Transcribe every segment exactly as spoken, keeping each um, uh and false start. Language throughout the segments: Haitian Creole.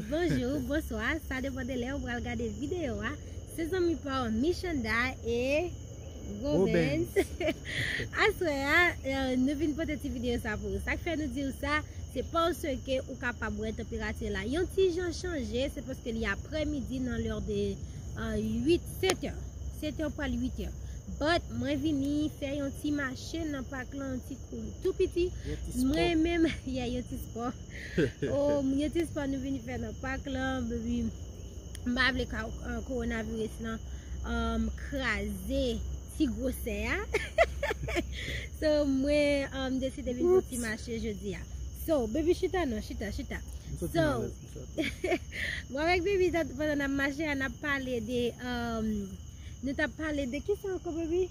Bonjou, bonswa, sa depann de lè ou pral gade videyo a. Se zanmi pa w Michanda e Robens. Aswè a, eh, nou vin pote ti videyo sa pou ou. Sa k fè nou di w sa, se paske ou kapab wè tanperati la yon ti jan chanje, se paske li aprèmidi nan lè de, eh, uit, sèt è. Sèt è pral uit è. But mwen vini fè yon ti mache nan pak lan, yon ti kou tou piti. Yon ti spò. Mwen menm, yeah, yon ti spò. Oh, yon ti spò nou vini fè nan pak lan, baby. M pa vle ka, eh, kowonaviris lan, um, kraze ti gwosè a. So, mwen, um, deside vin fè yon ti mache jodi a. So, baby, chita non, chita, chita. M santi m alèz konsa tou. Mwen avèk baby, pandan n ap mache a, n ap pale de, um, nou t ap pale de kisa ankò, baby?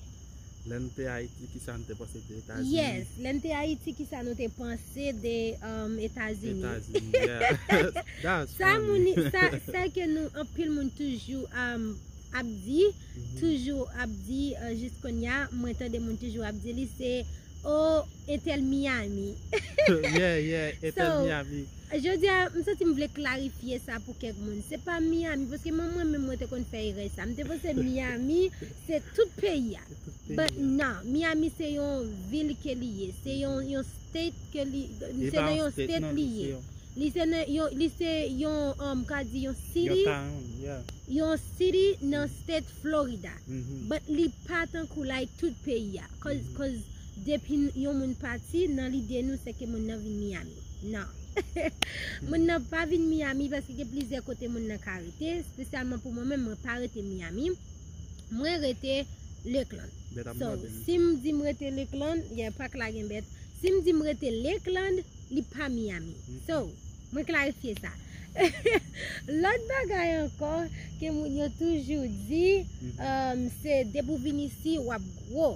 Lè n te Ayiti, kisa n te panse de Etazini? Yes, lè n te Ayiti, kisa nou te panse de, um, Etazini? Etazini, yeah. That's funny. Sa moun, sa, sa ke nou, anpil moun toujou, um, ap di, toujou ap di, uh, jis kounye a, mwen tande moun toujou ap di li, se, oh, entèl Miami. Yeah, yeah, entèl Miami. So, jodi a, m santi m vle klarifye sa pou kèk moun. Se pa Miami, paske mwen, mwen menm, mwen te konn fè erè sa. M te panse Miami, se tout peyi a. Se tout peyi a. But non, Miami se yon vil ke li ye. Se yon, yon state ke li, se nan yon state li ye. Li se nan yon, li se yon, um, ka di yon city. Yon town, yeah. Yon city nan state Florida. But li pa tankou like tout peyi a. 'Cause, 'cause depi yon moun pati, nan lide nou, se ke moun nan vin Miami. Non. Moun nan pa vin Miami paske gen plizyè kote moun nan ka rete, espesyalman pou mwen menm, mwen pa rete Miami. Mwen rete Lakeland. So, si m di m rete Lakeland, yeah, pak la gen bèt. Si m di m rete Lakeland, li pa Miami. So, mwen klarifye sa. Lòt bagay ankò ke moun yo toujou di, um, se depi w vin isi, w ap gwo.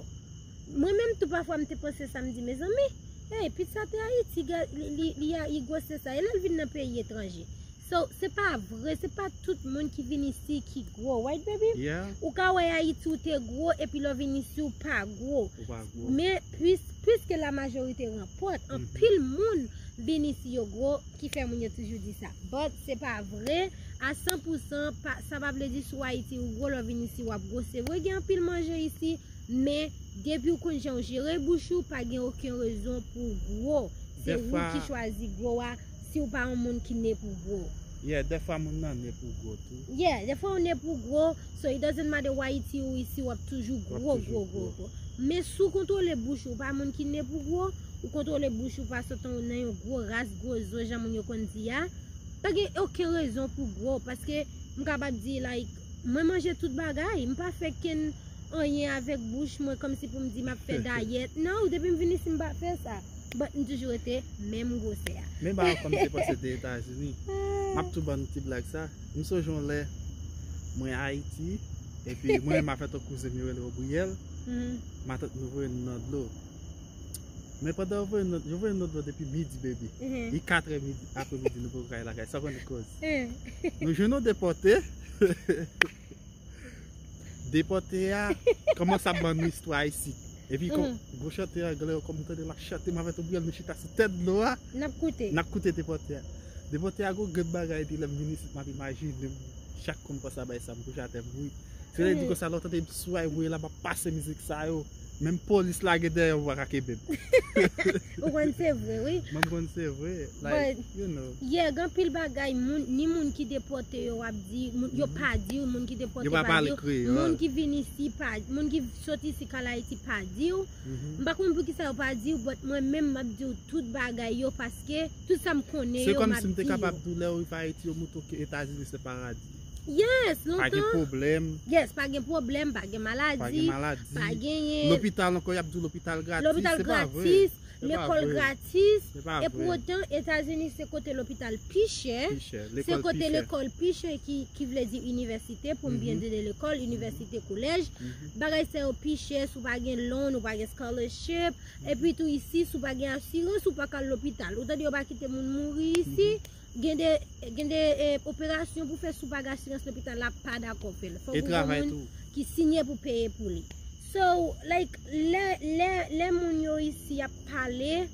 Mwen menm tou pafwa m te panse sa, m di, mezanmi, hey, pitit sa te Ayiti, li, li, li, li gwose sa, e lè l vin nan peyi etranje. So, se pa vre, se pa tout moun ki vin isi ki gwo, right, baby? Yeah. Ou ka wè Ayiti ou te gwo, epi lè w vin isi ou pa gwo. Ou pa gwo. Men, pwis-, pwiske la majorite ranpòt, anpil moun vin isi yo gwo, ki fè moun yo toujou di sa. But, se pa vre, a san pou san, pa, sa pa vle di si w Ayiti ou gwo, lè w vin isi w ap gwo. Se vre, gen anpil manje isi, men, depi w konn jan w jere bouch ou, pa gen okenn rezon pou w gwo. Se ou ki chwazi gwo a, si w pa yon moun ki ne pou gwo. Yeah, dèfwa moun nan ne pou gwo tou. Yeah, dèfwa w ne pou gwo, so it doesn't matter w Ayiti ou isi, w ap toujou gwo, gwo, gwo, gwo. Men si w kontwole bouch ou, pa moun ki ne pou gwo, ou kontwole bouch ou, pa sot nan yon gwo ras, gwo zo, jan moun yo konn di a, pa gen okenn rezon pou gwo, paske m kapab di, like, mwen manje tout bagay, m pa fè kenn anyen avèk bouch mwen kòmsi pou m di m ap fè dayèt. Non, depi m vin isi m pa fè sa. But m toujou rete menm gwosè a. Men bagay kòm te panse de Etazini. M ap tou ban nou ti blag sa. M sonje yon lè mwen Ayiti, epi mwen menm avèk yon kouzen m yo rele Obriyèl, matant nou voye nou nan dlo. Men pandan yo voye nou, yo voye nou nan dlo depi midi, baby. Li katrè midi, apremidi, nou poko ka lakay. Sa w konn koz? Nou jwenn yon depòte. Depòte a kòmanse ap ban nou istwa isit. Epi kò, gwo chante anglè yo, kòm m tande l ap chante, m avèk Obriyèl, nou chita sou tèt dlo a. N ap koute. N ap koute depòte a. Depòte a gwo grenn bagay, epi lè m vin isit, m ap imajine m chak kou m panse a bagay sa, m kouche atè m ri. Se lè di konsa, lè w tande m sou ay voye la, m ap pase mizik sa yo. Menm polis lage dèyè m, ou pa ka kenbe m. Ou konn se vre, wi. Mwen m konn se vre. Like, you know. Yeah, gen anpil bagay, moun, ni moun ki depòte yo ap di, moun, yo pa di w, moun ki depòte pa di w, moun ki vin isi pa, moun ki sot isi k al Ayiti pa di w. M pa konn poukisa yo pa di w, but mwen menm m ap di w tout bagay yo, paske tout sa m konnen yo, m ap di yo. Se kòmsi m te kapab di w lè w rive Ayiti, yo montre w ke Etazini se paradi. Yes, lontan. Pa gen pwoblèm. Yes, pa gen pwoblèm, pa gen maladi, pa gen maladi, pa genyen. Lopital ankò, y ap di w lopital gratis. Lopital gratis, lekòl gratis. E pou otan, Etazini se kote lopital pi chè. Pi chè, lekòl pi chè. Se kote lekòl pi chè ki, ki vle di inivèsite, pou m byen di de lekòl, inivèsite, kolèj. Bagay sa yo pi chè, si w pa gen loan, ou pa gen scholarship. Epi tou isi, si w pa gen asirans, ou pa ka al lopital. Ou tande yo pa kite moun mouri isi. Gen de, gen de, eh, operasyon pou fè si w pa gen asirans lopital la, pa dakò fè l. Fòk ou gen moun ki siyen pou peye pou li. So, like, lè, lè, lè moun yo isi y ap pale,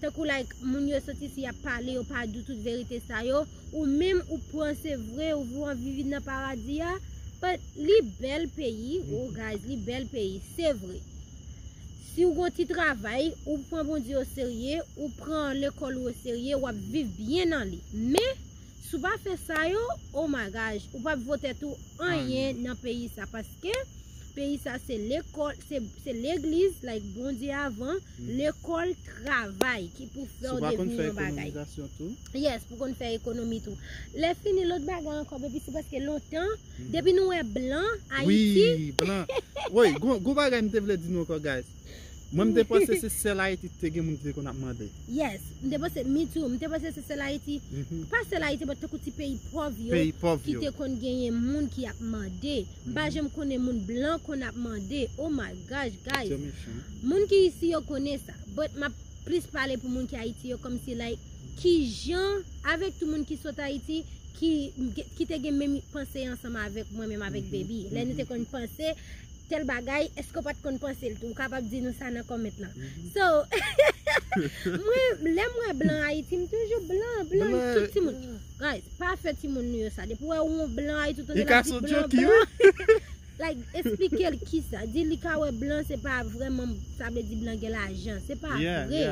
tankou, like, moun yo sot isi y ap pale, yo pa di tout verite sa yo, ou menm ou panse vre, ou, ou anvi viv nan paradi a, but li bèl peyi, oh guys, li bèl peyi, se vre. Si w gon ti travay, ou pran Bondye o serye, ou pran lekòl ou o serye, w ap viv byen nan li. Men, si w pa fè sa yo, oh my gosh, ou p ap vo tèt ou anyen nan peyi sa, paske peyi sa se lekòl, se, se legliz, like Bondye avan, lekòl, travay ki pou fè w devni yon bagay. Yes, pou konn fè ekonomi tou. Lè fini, lòt bagay ankò, baby, se paske lontan, depi nou wè blan, Ayiti. Wi, blan. Wi, gon, gon bagay m te vle di nou ankò, guys. Mwen, m te panse se sèl Ayiti te gen moun ki te konn ap mande. Yes, m te panse, me too, m te panse se sèl Ayiti. Pa sèl Ayiti, but tankou ti peyi pòv yo, ki te konn genyen moun ki ap mande. M pa janm konnen moun blan konn ap mande. Oh my gosh, guys. Moun ki isi yo konnen sa. But m ap plis pale pou moun ki Ayiti yo, kòmsi, like, kijan, avèk tout moun ki sot Ayiti, ki, ki te gen menm panse ansanm avèk mwen, menm avèk baby. Lè nou te konn panse tèl bagay, èske w pa t konn panse l tou? Ou kapab di nou sa nan comment lan. So, mwen, lè m wè blan Ayiti, m toujou blan, blan, tout timoun. Guys, pa fè timoun nou yo sa. Depi w wè yon blan Ayiti, ou tande l ap di blan, blan. Like, eksplike l kisa. Di li ka wè blan, se pa vrèman, sa vle di blan gen lajan. Se pa vre.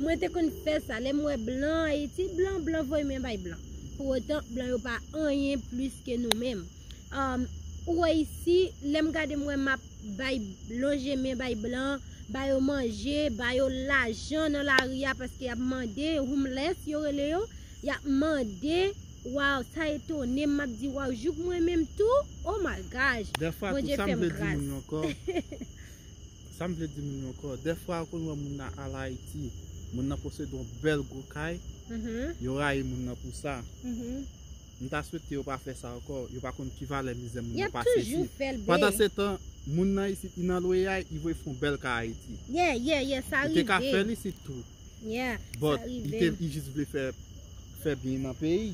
Mwen te konn fè sa. Lè m wè blan Ayiti, blan, blan voye men bay blan. Pou otan, blan yo pa anyen plis ke nou menm. Um, ou wè isi, lè m gade m wè m ap bay, lonje men bay blan, ba yo manje, ba yo lajan nan lari a paske y ap mande, homeless yo rele yo, y ap mande, wow, sa etone m, m ap di, wow, jouk mwen menm tou, oh my gosh, Bondye fè m gras. Dèfwa tou, sa m vle di moun yo ankò, sa m vle di moun yo ankò, dèfwa ou konn wè moun nan al Ayiti, moun nan posede yon bèl gwo kay, yo rayi moun nan pou sa. M ta swete yo pa fè sa ankò. Yo pa konn ki valè mizè moun nan pase isit. Pandan se tan, moun nan isit, li nan lweyay, li voye fè yon bèl kay Ayiti. Yeah, yeah, yeah, sa rive. Li te ka fè l isit tou. Yeah, sa rive. But li te, li jis vle fè, fè byen nan peyi.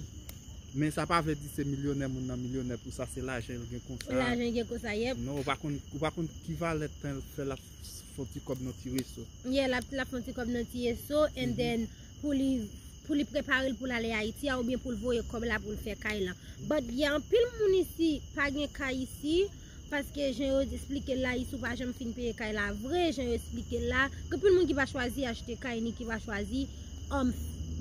Men sa pa vle di se milyonè, moun nan milyonè pou sa, se lajan l gen konsa. Lajan l gen konsa, yep. Non, ou pa konn, ou pa konn ki valè tan l fè l ap fè yon ti kòb nan ti reso. Yeah, l ap, l ap fè yon ti kòb nan ti reso, and then pou li, pou li prepare l pou l ale Ayiti a, oubyen pou l voye kòb la pou l fè kay lan. But, yeah, anpil moun isi pa gen kay isi, paske jan yo eksplike l la, isi ou pa janm fin peye kay la vre, jan yo eksplike l la, gen anpil moun ki pa chwazi achte kay, ni ki pa chwazi, um,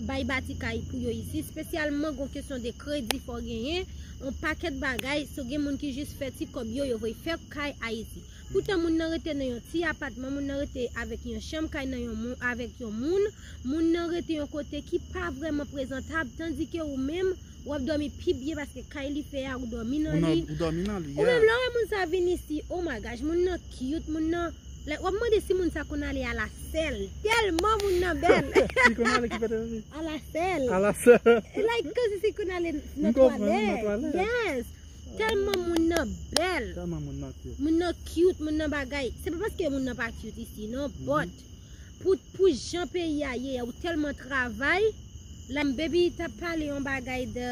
bay bati kay pou yo isi, espesyalman gon kesyon de kredi fò genyen, yon pakèt bagay, so gen moun ki jis fè ti kòb yo, yo voye fè kay Ayiti. Poutan moun nan rete nan yon ti apatman, moun nan rete avèk yon chanm kay nan yon moun, avèk yon moun, moun nan rete yon kote ki pa vrèman prezantab, tandike ou menm, w ap dòmi pi byen paske kay li fè a, ou dòmi nan li. Ou dòmi nan li, yeah. Ou menm lè w wè moun sa vin isi, oh my gosh, moun nan cute, moun nan, like, w ap mande si moun sa konn ale alasèl, tèlman moun nan bèl. Li konn ale ki kote li? Alasèl. Alasèl. Like, kòmsi si konn ale nan twalèt. Yes. Tèlman moun nan bèl. Tèlman moun nan cute. Moun nan cute, moun nan bagay. Se pa paske moun nan pa cute isi, non, but pou, pou jan peyi a ye, ou tèlman travay. La, m baby t ap pale yon bagay de,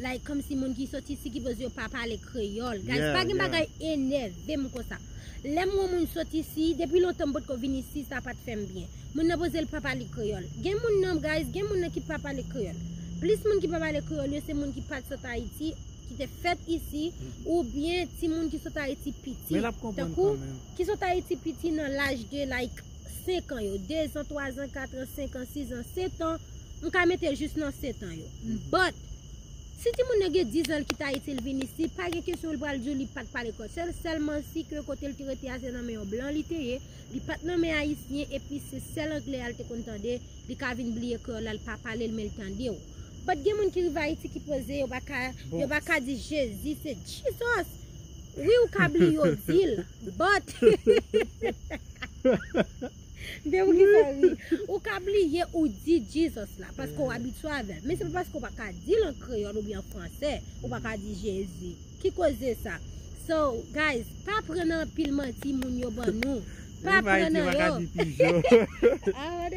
like, kòmsi moun ki sot isi ki poze yo pa pale kreyòl. Guys, pa gen bagay enève m konsa. Lè m wè moun sot isi, depi lontan m potko vin isi, sa pa t fè m byen. Moun nan poze l pa pale kreyòl. Gen moun nan, guys, gen moun nan ki pa pale kreyòl. Plis moun ki pa pale kreyòl yo, se moun ki pa t sot Ayiti, ki te fèt isi, oubyen timoun ki sot Ayiti piti. Men l ap konprann kanmenm. Ki sot Ayiti piti nan laj de, like, senk an yo, de zan, twa zan, kat an, senk an, sis an, sèt an, m ka mete l jis nan sèt an yo. But, si timoun nan gen diz an, l kite Ayiti, l vin isi, pa gen kesyon l pral di w li pa t pale kreyòl. Sèl, sèlman si ke kote l te rete a, se nan men yon blan li te ye, li pa t nan men ayisyen, epi se sèl anglè a l te konn tande, li ka vin bliye kreyòl la, l pa pale l, men l tande w. But gen moun ki rive Ayiti ki poze, yo pa ka, yo pa ka di Jezi, se Jesus. Wi, ou ka bliye w di l, but men poukisa ri? Ou ka bliye ou di Jesus la, paske w abitye avè l. Men se pa paske w pa ka di l an kreyòl oubyen an fransè, ou pa ka di Jezi. Ki koze sa? So, guys, pa pran nan anpil manti moun yo ban nou. Pa pran nan yo. Ah,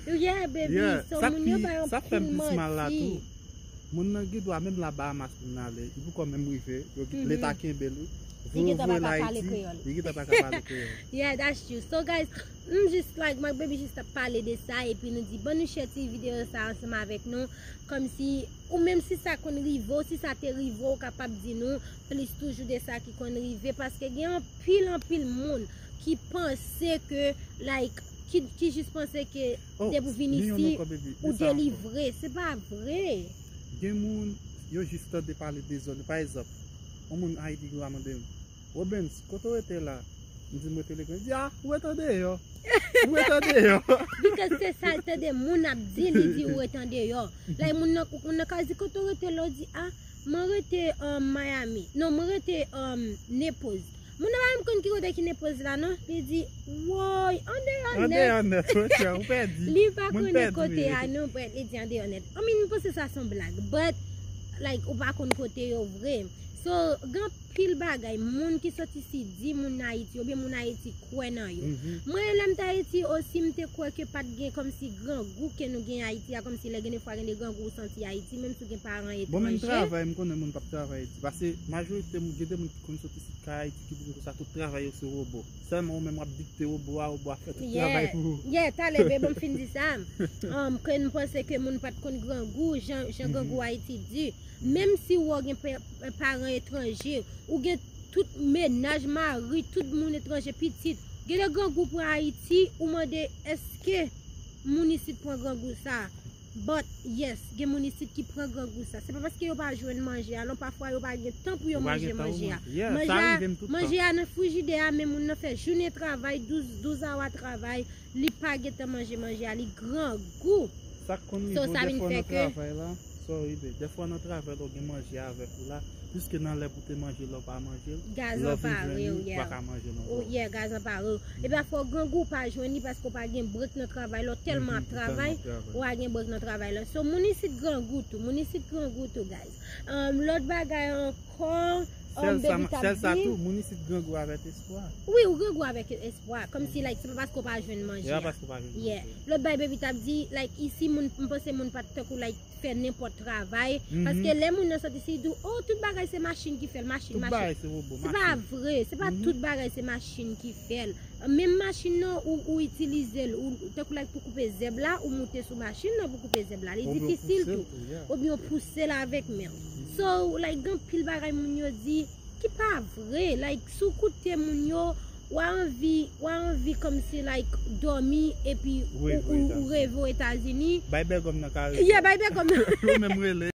yeah, baby. So, moun yo bay anpil manti. Moun nan gen dwa menm la Bahamas pou l ale. Li poko menm rive. Yo, leta kenbe l, wi. Li gentan pa ka pale kreyòl. Li gentan pa ka pale kreyòl. Yeah, that's true. So, guys, m jis, like, Marc Baby jis t ap pale de sa, epi nou di, ban nou share ti videyo sa ansanm avèk nou, kòmsi, ou menm si sa konn rive w, si sa te rive w, ou kapab di nou plis toujou de sa ki konn rive, paske gen anpil, anpil moun ki panse ke, like, ki, ki jis panse ke depi w vin isi, ou delivre. Se pa vre. Gen moun, yo jis tande pale dezòd. Pa egzanp, yon moun Ayiti ki va mande m, Robens, kote w rete la? M di m rete legliz. Li di, ah, ou rete andeyò. Ou rete andeyò. Because se sa l tande moun ap di, li di ou rete andeyò. Like, moun nan, moun nan ka di, kote w rete la? Ou di, ah, mwen rete, um, Miami. Non, mwen rete, um, Naples. Moun nan pa menm konn ki kote ki Naples la, non. Li di, woy, andeyò nèt. Andeyò nèt, ok, ou pèdi. Li pa konnen kote a, non, but li di andeyò nèt. I mean, m panse sa se yon blag, but, like, ou pa konn kote yo vre. So, gen anpil bagay, moun ki sot isi di moun Ayiti, oubyen moun Ayiti kwè nan yo. Mwen, lè m te Ayiti osi, m te kwè ke pa t gen kòmsi grangou ke nou gen Ayiti a, kòmsi lè gen de fwa gen de grangou ou santi Ayiti, menm si w gen paran etranje. Bon, menm travay, m konnen moun p ap travay Ayiti. Paske majorite moun, gen de moun ki konn sot isit ka Ayiti, ki di m konsa, tout travay yo se wobo. Sèlman ou menm w ap dikte wobo a, wobo a fè tout travay pou ou. Yeah, talè, babe, m fin di sa. Um, ke m panse ke moun pa t konn grangou, jan, jan grangou Ayiti di. Menm si w gen pe- paran etranje, ou gen tout mennaj, mari, tout moun etranje, pitit. Gen de grangou pran Ayiti, ou mande, èske moun isit pran grangou sa? But, yes, gen moun isit ki pran grangou sa. Se pa paske yo pa jwenn manje a, non, pafwa yo pa gen tan pou yo manje manje a. Manje a, manje a nan frijidè a, men moun nan fè jounen travay, douz, douz awa travay, li pa gentan manje manje a, li grangou. Sa k konn rive w dèfwa nan travay la, sorry, babe, dèfwa nan travay la, ou gen manje avèk ou la, piske nan lè pou te manje la, ou pa manje l, lè w vin jwenn li, ou pa ka manje l ankò. Yeah, gaz lan pare w. Epi afè w grangou, ou pa jwenn li paske w pa gen brek nan travay la, ou tèlman ap travay, ou pa gen brek nan travay la. So, moun isit grangou tou, moun isit grangou tou, guys. Um, lòt bagay ankò, um, baby t ap di. Sèl sa tou, moun isit grangou avèk espwa. Wi, ou grangou avèk espwa. Kòmsi, like, se pa paske w pa jwenn manje a. Yeah. Lòt bagay baby t ap di, like, isi, moun, m panse moun pa t tankou, like, fè nenpòt travay. Paske lè moun nan sot isi, li di w, oh, tout bagay se machin ki fè l, machin, machin. Se pa vre, se pa tout bagay se machin ki fè l. Menm machin nan, ou, ou itilize l, ou, tankou, like, pou koupe zèb la, ou moute sou machin nan pou koupe zèb la. Li difisil tou. Oubyen w pouse l avèk men w. So, like, gen anpil bagay moun yo di ki pa vre. Like, si w koute moun yo, w a anvi, w a anvi kòmsi, like, dòmi epi ou, ou, ou reve w Etazini. Bay bègòm nan kare. Yeah, bay bègòm nan. Yo menm rele.